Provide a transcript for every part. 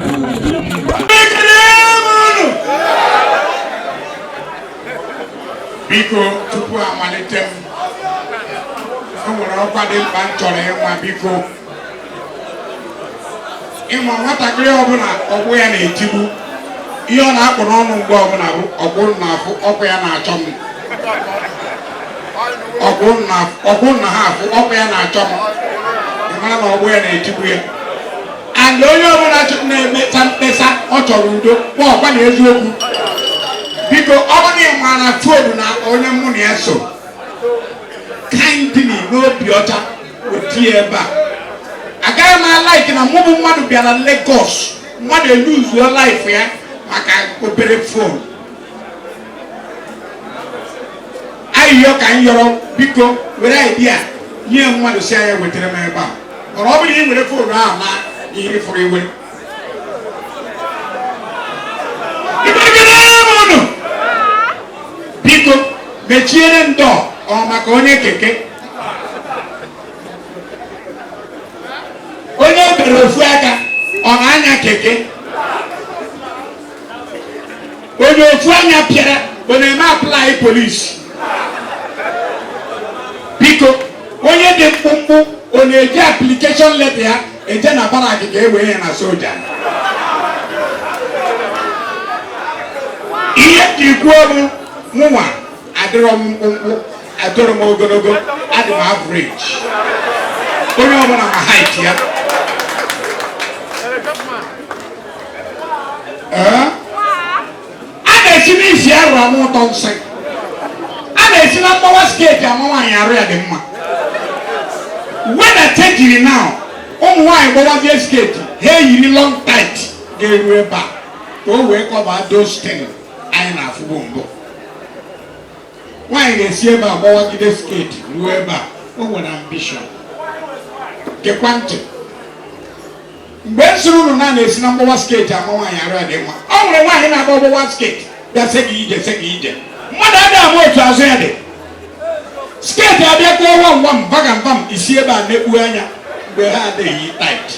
bụ Ugwumba. Ekele m unu! Biko, tupu amalite m, o nwere ọkwa dị mkpa m chọrọ ịnwa. Biko, ịma nwatakịrị ọbụla ọgbụ ya na-etigbu ihe ọ na-akpụ n'ọnụ mgbe ọbụla bụ ọgbụ na-afụ ọkụ ya na-achọ m, ọgbụ na ha afụ ọkụ ya na-achọ m. Ị mara na ọgbụ ya na-etigbu ya. And onye ọbụla na-emeta mkpesa, ọ chọrọ udo, kpọọ ọkwa na eziokwu. Biko, ọ bụrụ na ị maara phone na onye mụ na ya so, kindly, n'obi ọcha, weta ya ebe a. Agaghị m a-like na mụ bụ mmadụ bịara Lagos, mmadụ eluzuo life ya maka obere phone. Ayịyọ ka m yọrọ, biko, were idea nye mmadụ si anya wetara m ebe a. Mana ọ bụrụ na ị were phone ahụ na ihe fụrụ iwe. Igbe m unu, biko, mechiere ndọ ọ maka onye keke, onye bere ofu aka ọ na-anya keke, onye ofu anya pịara ọ na-eme apply police. Biko, onye dị mkpụmkpụ ọ na-eji application letter ya eje na barrack ka e wee ya na soja? Ihe ji kwuo bụ mụnwa adịrọ m mkpụmkpụ, adịrọ m ogologo, adị m average. Onye ọbụla ma height ya. Ee? A na-esi n'isi arụ ama ụtọ nsị, a na-esi na mgbawa skirt ama nwaanyị arụ ya dị mma. Weather changiri now, ụmụ nwaanyị gbawazie skirt, ha eyiri long tight ga-eru ebe a ka o wee cover those things anyị na-afụbu mbụ. Nwaanyị ga-esi ebe a gbawagide skirt ruo ebe a, o nwere ambition. Gekwa ntị, mgbe m sịrị unu na na-esi na mgbawa skirt ama nwaanyị arụ ya dị mma, ọ nwere nwaanyị na-agba ọgbọwa skirt bịa sị gị ije, sị gị ije. Mmadụ adịghị ama otu azụ ya dị. Skirt abịa kụọ wam wam vagam vam, isi ebe a na-ekpu anya mgbe ha adịghị yi tight.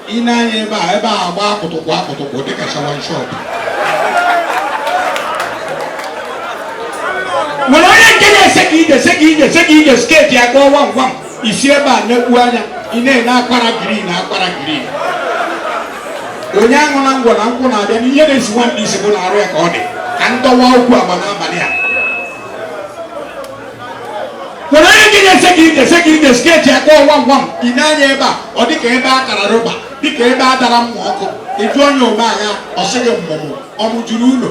Ị na-anya ebe a, ebe a agba akpụtụkpụ akpụtụkpụ dịka shawan shop. Nwere onye nke na-ese ka ije, se ka ije, se ka ije, skirt ya kụọ wam wam, isi ebe a na-ekpu anya, ị na-ene akwara green, akwara green. Onye aṅụ na ngwọ na nkwụ na-abịa n'ihe na-esi nwanne isi bụ na arụ ya ka ọ dị ka ndọwa okwu agba n'abalị a. Nwere onye nke na-ese ka ije, se ka ije, skirt ya kụọ wam wam, ị na-anya ebe a, ọ dịka ebe a kara rọba, dịka ebe a dara mma ọkụ. Ịjụ onye ome agha, ọ sịghị mmụmụ ọmụ juru ụlọ.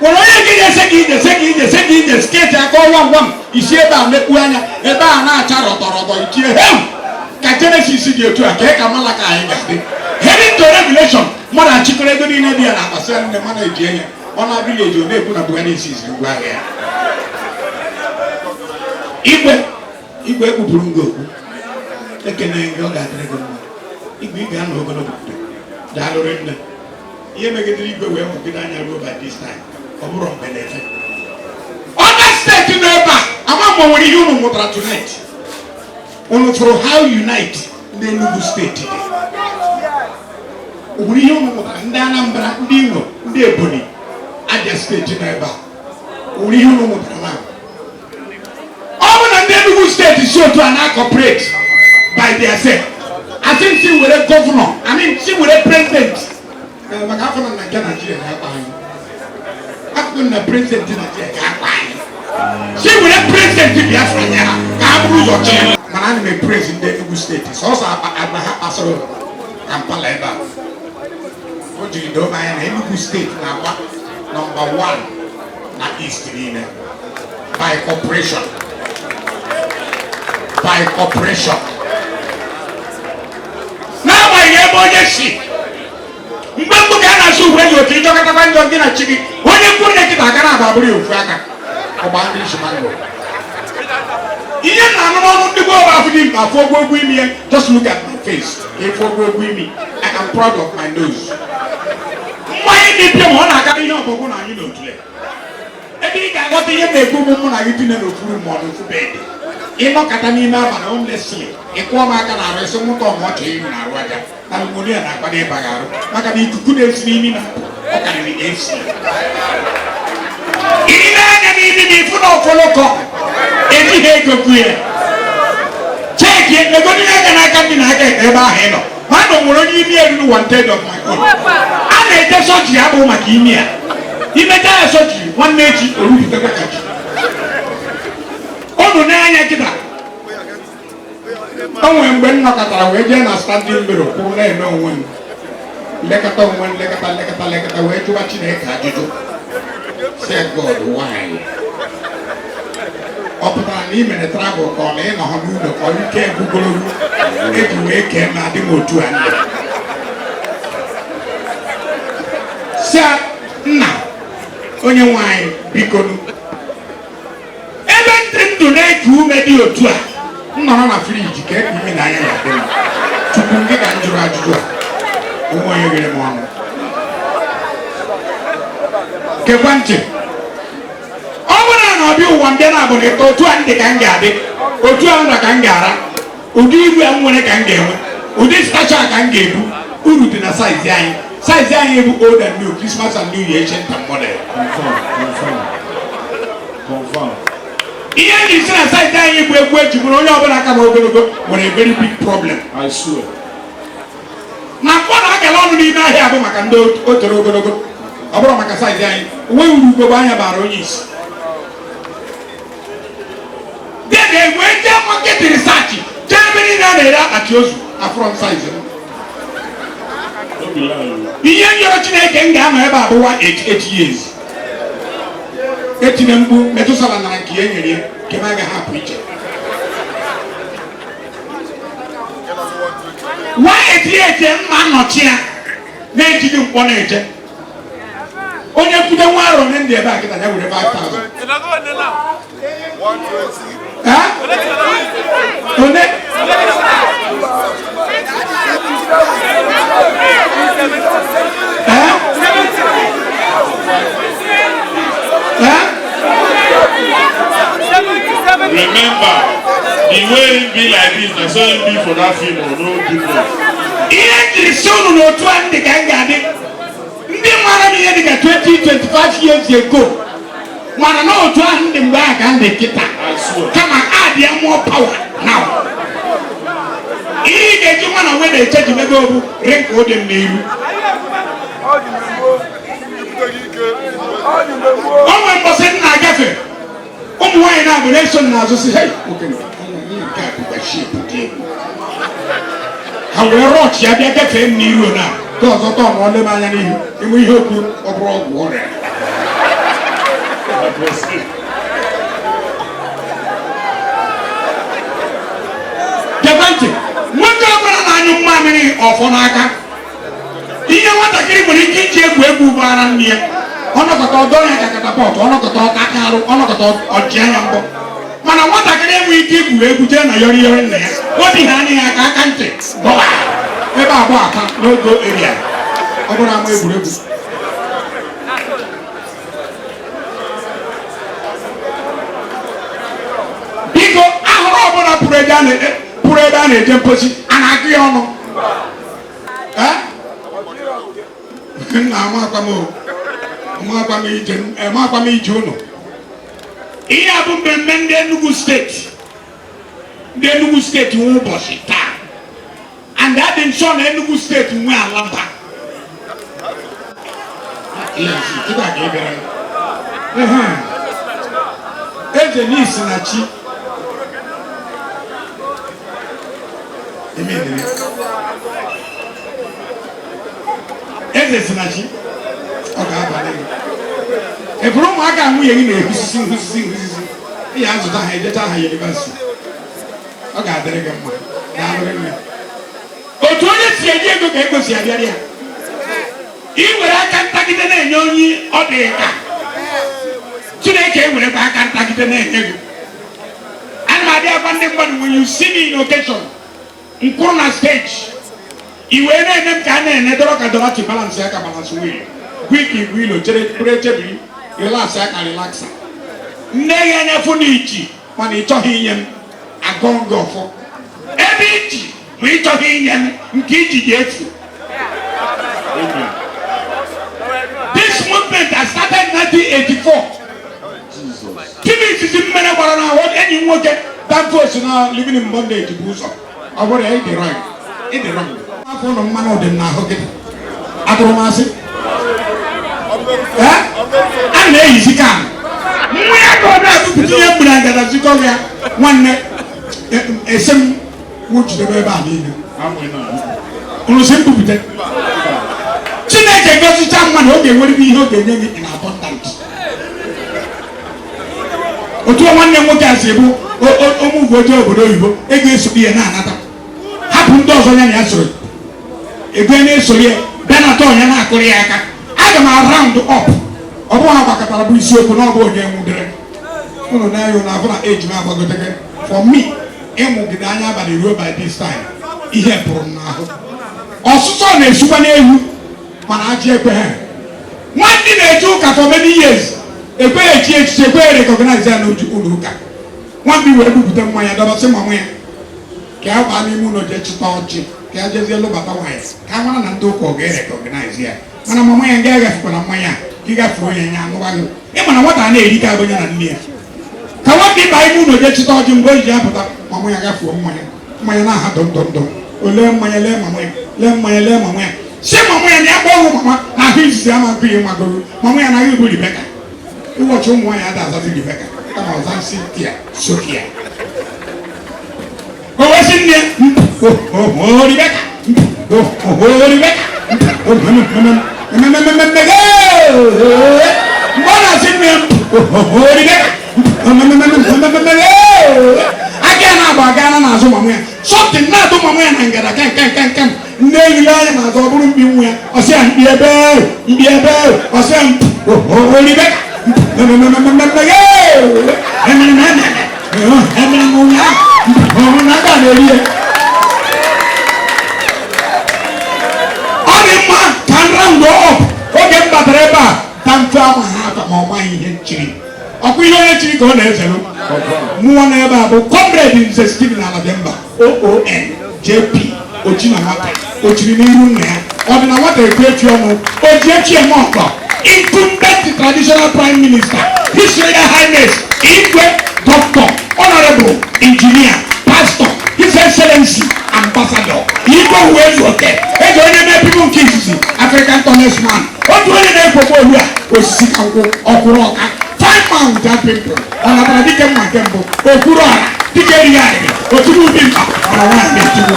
Nwere onye nke na-ese ka ije, se ka ije, se ka ije, skirt ya kụọ wam wam, isi ebe a mekpu anya, ebe a na-acha rọtọrọtọ, itie heu ka Genesis dị otu a ka ka Malaka anyị ga-adị heading to Revelation. Mmadụ achịkọrọ ego niile dị ya na akpa, sị nne mana eji enye ọ na village, ọ na-ekwu na Buhari isi ngwa ahịa ya. Igwe, igwe, ekpupụrụ ngo okpu ekene gị, ọ ga-adịrị gị mma. Igwe, ị ga-anọ ogologo ndụ. Daalụrị nne. Ihe megidere igwe wee mụgide anya ruo by this time, ọ bụrụ mgbe na-efe other state nọ ebe a ama ma nwere ihe unu mụtara tonight. Unu fụrụ how unite ndị Enugu State dị? O nwere ihe unu mụtara? Ndị Anambra, ndị Imo, ndị Ebonyi, Abia State nọ ebe a, o nwere ihe unu mụtara? Na ọ bụ na ndị Enugu State si otu a na-cooperate by their self, asị m si were governor, I mean, si were president, maka afọ na nke Naijiria ga-akpa anyị akụkụ na president Naijiria ga-akpa anyị, si were president Biafra nye ha ka ha bụrụ ụzọ chịa. Mana ana m e-praise ndị Enugu State sọsọ agba ha kpasara Kampala ebe a. O jiri doo m anya na Enugu State na-agba number 1 na East niile by cooperation, by cooperation, n'agbanyeghị ebe onye si. Mgbe mbụ ka a na-asụ ugwu eji otu ịchọkọtakwa njọ gị na chi gị, onye kwuo onye nkịta aka na-aba abụrụ ya ofu aka ọgba ndị isi mango. Ihe m na-anụ n'ọnụ ndị gboo bụ afụ dị mkpa, afụ ogwogwo imi ya. Just look at my face, ịfụ ogwogwo imi. I am proud of my nose. Mmanya dị pịa ma ọ na-aga ihe ọbọgwụ na anyị n'otule ebe ị ga-aghọta ihe m na-ekwu bụ mụ na gị dine n'ofuru ma ọ n'ofu bed. Ịnọkọta n'ime abalị, honestly, ịkụọ m aka na-arụ isi nwụta ọmọchị iru na arụ aja na pneumonia na-akwado ịba gị arụ, maka na ikuku na-esi n'imi na-apụ ọ karịrị AC. Ị na-anya n'imi na ifu na ọfọlọkọ ejighị ego kwu ya. Cheki egodi aka n'aka ndị na aka ekpe ebe ahụ ị nọ, ma na nwere onye imi eruru one third of my own. A na-eje sọjiri abụ maka imi a, imecha ya sọjiri, nwanne echi orupụtakwa ka ji unu n'anya kịta. O nwere mgbe m nọkọtara wee jee na standing mirror, kwuru na-eme onwe m nlekọta onwe m, nlekọta, nlekọta, nlekọta, wee jụwa Chineke ajụjụ, say, "God, why?" Ọ pụtara na ị mere travel ka ọ na ị nọ n'ụlọ ka ọ ike gwugoro eji wee kee m adị m otu a nna si nna onye nwe anyị, bikonu, ebe ndị ndụ na-eku ume dị otu a, m nọrọ na fridge ka eku ime na anya ya dị m. Tupu nke ka m jụrụ ajụjụ a, onwe onye ghere m ọnụ. Gekwa ntị, ọ bụrụ na ọ bịa ụwa mbịa na abụ na ịtọ otu a ndị ka m ga-adị, otu a nra ka m ga-ara, ụdị igwe a m nwere ka m ga-enwe, ụdị stature ka m ga-ebu. Uru dị na size anyị. Size anyị bụ old and new, Christmas and New Year, ancient and modern. Confirm, confirm, confirm. Ihe eji si na size anyị bụ egwu eji bụrụ onye ọbụla ka ma ogologo nwere a very big problem. I swear. Na mkpọ na agala ọnụ n'ime ahịa bụ maka ndị o toro ogologo, ọ bụrụ maka size anyị, onweghị uru ugogbe anya bara onye isi. Then wee jee market research, jee ebe niile a na-ere akpati ozu, afrọ size m. No be lie o. Ihe nyọrọ Chineke m ga-anọ ebe a bụ 188 years. Etinye mkpu metụsala nara nke ya nyere ya nke m agaghị apụ iche. 188 mma nnọchi ya na-ejighị mkpọ na-eje onye kwude nwa arọ ndị ebe a kịta ya were 5000. Eh? One? Eh? Eh? Remember, the way him be like this, na so him be for that film o, no difference. Ihe jiri si unu n'otu a ndị ka m ga-adị, ndị mara m ihe dị ka 20 25 years ago mana na otu ahụ ndị mgbe ahụ ka ndị kịta. I swear. Kama add ya more power now. Ihe ị ga-eji nwa na nwe na-eche ji mebe obu rịnka dị m n'iru. O nwere mbọsị m na-agafe, ụmụ nwaanyị na-abụ na-eso m n'azụ si, "Hey, nwoke nke nke a bụkwa shape dị egwu." Ha wee rọchị ya bịa gafee m n'iru na nke ọzọ tọọ ma ọ lee m anya n'ihu ịmụ ihe okwu, ọ bụrụ ọgwụ ọrịa. I proceed. Gekwa ntị, nwoke ọbụla na-anyụ mmamịrị ọfọ n'aka, ihe nwatakịrị nwere ike iji egwu egwu bụ ara nne ya. Ọnọkọta ọdọ ya ka catapult, ọnọkọta ọta aka arụ, ọnọkọta ọji anya mbọ, mana nwatakịrị enweghị ike igwu egwu jee na yọrị yọrị nna ya obi ha anya ya aka aka ntị gbọwa ebe abụọ aka n'ogo area. Ọ bụrụ ama egwuregwu, biko, ahụrụ ọbụla pụrụ ebe a pụrụ ebe a na-eje mposi, a na-agụ ya ọnụ. Eh? Nna, amakwa m o. Amakwa m ije, amakwa m ije ụnụ. Ihe a bụ mmemme ndị Enugu Steeti, ndị Enugu Steeti nwe ụbọchị taa, and adị m sure na Enugu Steeti nwe alaba. Yes, kịta ka ị bịara. Ehe. Eze n'isi na chi eme edere. Eze si na chi ọ ga-abalị gị eburu ụmụaka nwunye gị na-ehusisi nhusisi nhusisi, ị ya azụta ha ejecha ha university, ọ ga-adịrị gị mma. Daalụ nne. Otu onye si enye ego ka ego si abịara ya. Ị were aka ntagide na-enye onye ọ dị ka Chineke ewerekwa aka ntagide na-enye gị. Ana m abịa agwa ndị mmadụ, when you see me in occasion, nkwụrụ na stage, i wee na-ene m ka a na-ene dọrọ ka dọrọ chi, balance aka, balance wheel, quick igwe ilo chere bụrụ echebiri, relax aka, relaxa nne ya anya fụ na ichi, mana ị chọghị inye m. Agọ gị ọfọ ebe iji ma ị chọghị inye m nke iji dị efu. Amen. This movement has started 1984. Jesus. Timi izizi mmere gbara na ahụ enyi m nwoke Danfo si na living in bondage bụ ụzọ ọ bụrụ ya. Ịdị wrong, ịdị wrong. Afọ ụlọ mmanụ dị m n'ahụ gị, atụrụ m asị. Ee, a na-eyizi ka nwa ya ka ọ na-atụpụta ihe mgbere ngada zikọ ya. Nwanne, ese m wụjidebe ebe a niile. Amụ na. Unu si m bupụta. Chineke gọzicha mmadụ, ọ ga-enwerịrị ihe ọ ga-enye gị in abundant. Otu nwanne m nwoke a si bụ ọmụgwọ jee obodo oyibo, ego esoro ya na-anata, hapụ ndị ọzọ ya na ya soro ego na-esoro ya bịa nata ọnya na-akụrụ ya aka. Aga m round up. Ọ bụghị agbakọtara bụ isiokwu na ọ bụ onye nwudere unu na-enyo na afụ na eji m agbagoteke. For me, ịmụgide anya abalị ruo by this time, ihe pụrụ m n'ahụ. Ọsụsọ na-esukwa n'ewu, mana ajị ekweghị. Nwanne na-eje ụka for many years, ekweghị echi echichi, ekweghị recognize ya n'oju ụlọ ụka. Nwambi wee bupụta mmanya dọbasị mama ya ka ya baa n'ime ụlọ jee chịta ọjị, ka ya jezie lụbata nwaanyị, ka a mara na ndị ụka ọ ga-erecognize ya. Mana mama ya nga agafekwana mmanya a, ka ị gafee onye ya anụwa gị. Ị mana nwata a na-erike abụ ya na nne ya. Ka nwata ịba ime ụlọ jee chịta ọjị, mgbe o ji apụta, mama ya gafuo mmanya. Mmanya na-aha dọm dọm dọm. O lee mmanya, lee mama ya, lee mmanya, lee mama ya, si mama ya na ya kpọọ mama na ahụ izizi ama nkụ ya magoro mama ya anaghị bụ Rebeka. Ịwọchi ụmụ nwaanyị ada azazi Rebeka, kama ọza Cynthia Sophia. O wee sị nne oho Rebeka, oho Rebeka, mgbe ọ na-asị nne oho Rebeka, aka ya na-agba aga na n'azụ mama ya, something na-atụ mama ya na ngada kem kem kem kem. Nne eyile anya n'azụ, ọ bụrụ mkpi nwa ya. Ọsị ya mkpi ebe, mkpi ebe. Ọsị ya oho Rebeka, emere m emere m ụnyaahụ na aka na-eri ya. Ọ dị mma ka m round up. Oge m batara ebe a ta mfe ama ha afa, ma ọ maghị ihe nchiri ọkwa ihe onye chiri ka ọ na-ezere mụọ n'ebe a bụ Comrade Nze Stephen Alademba, OON, JP, ochi na nwata, ochiri n'iru nna ya, ọ dị na nwata ekwu echi ọnụ, oji echi eme ọkọ, incumbent traditional prime minister, His Royal Highness Igwe Doctor Honorable Engineer Pastor His Excellency Ambassador Igwe Uwezuoke eze onye na-ebibu nke izizi, African tallest man, otu onye na-ekwekwa olu a osisi ka nkwụ ọkwụrụ ọka, fine man without pimple, ọ natara dike mma nke mbụ, okwuru ọra dike erighị arịrị, otigbu ụdị mkpa mana nwaanyị na-etigbu.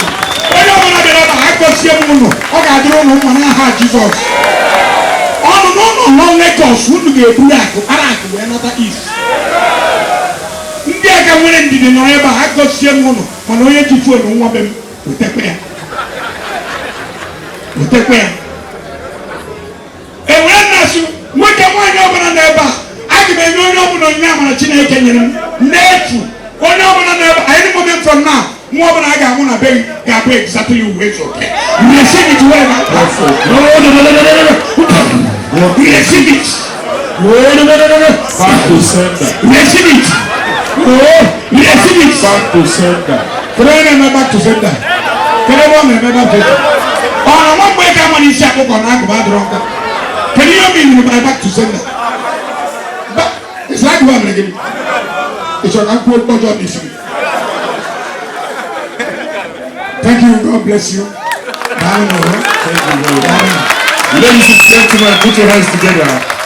Onye ọbụla bịara ebe a, agọzie m unu. Ọ ga-adịrị unu mma n'aha Jizọs. Ọnụ n'ụlọ nọ Lagos, unu ga-eburu akụ kpara akụ wee nata East. Ndị aka nwere ndidi nọrọ ebe a, agọzie m unu. Mana onye ji phone nwa be m, wetekwa ya, wetekwa ya. Enwere nnasị nwoke nwaanyị ọbụla n'ebe a, aga m enye onye ọbụla onyinye amara Chineke nyere m n'efu. Onye ọbụla n'ebe a, any moment from now, nwa ọbụla a ga-amụ na be gị ga-abụ exactly Uwezuoke. Receive it well. No, no, no, no, no, no, no. Receive it. No, no, no, no, no, no. Back to sender. Receive it. Oh, receive it. Back to sender. Kedu onye na-eme back to sender? Kedu ebe ọ na-eme back to sender? Ọ na nwa mgbe ka ama n'isi akpụkọ na agụba adịrọ nka. Kedu ihe o meaniri by back to sender? Isi agụba mere gịnị? Ị chọrọ ka m kwuo mkpọjọ n'isi m? Thank you. God bless you. Daalụ n'ụwa. Thank you very much. Ladies and gentlemen, put your hands together.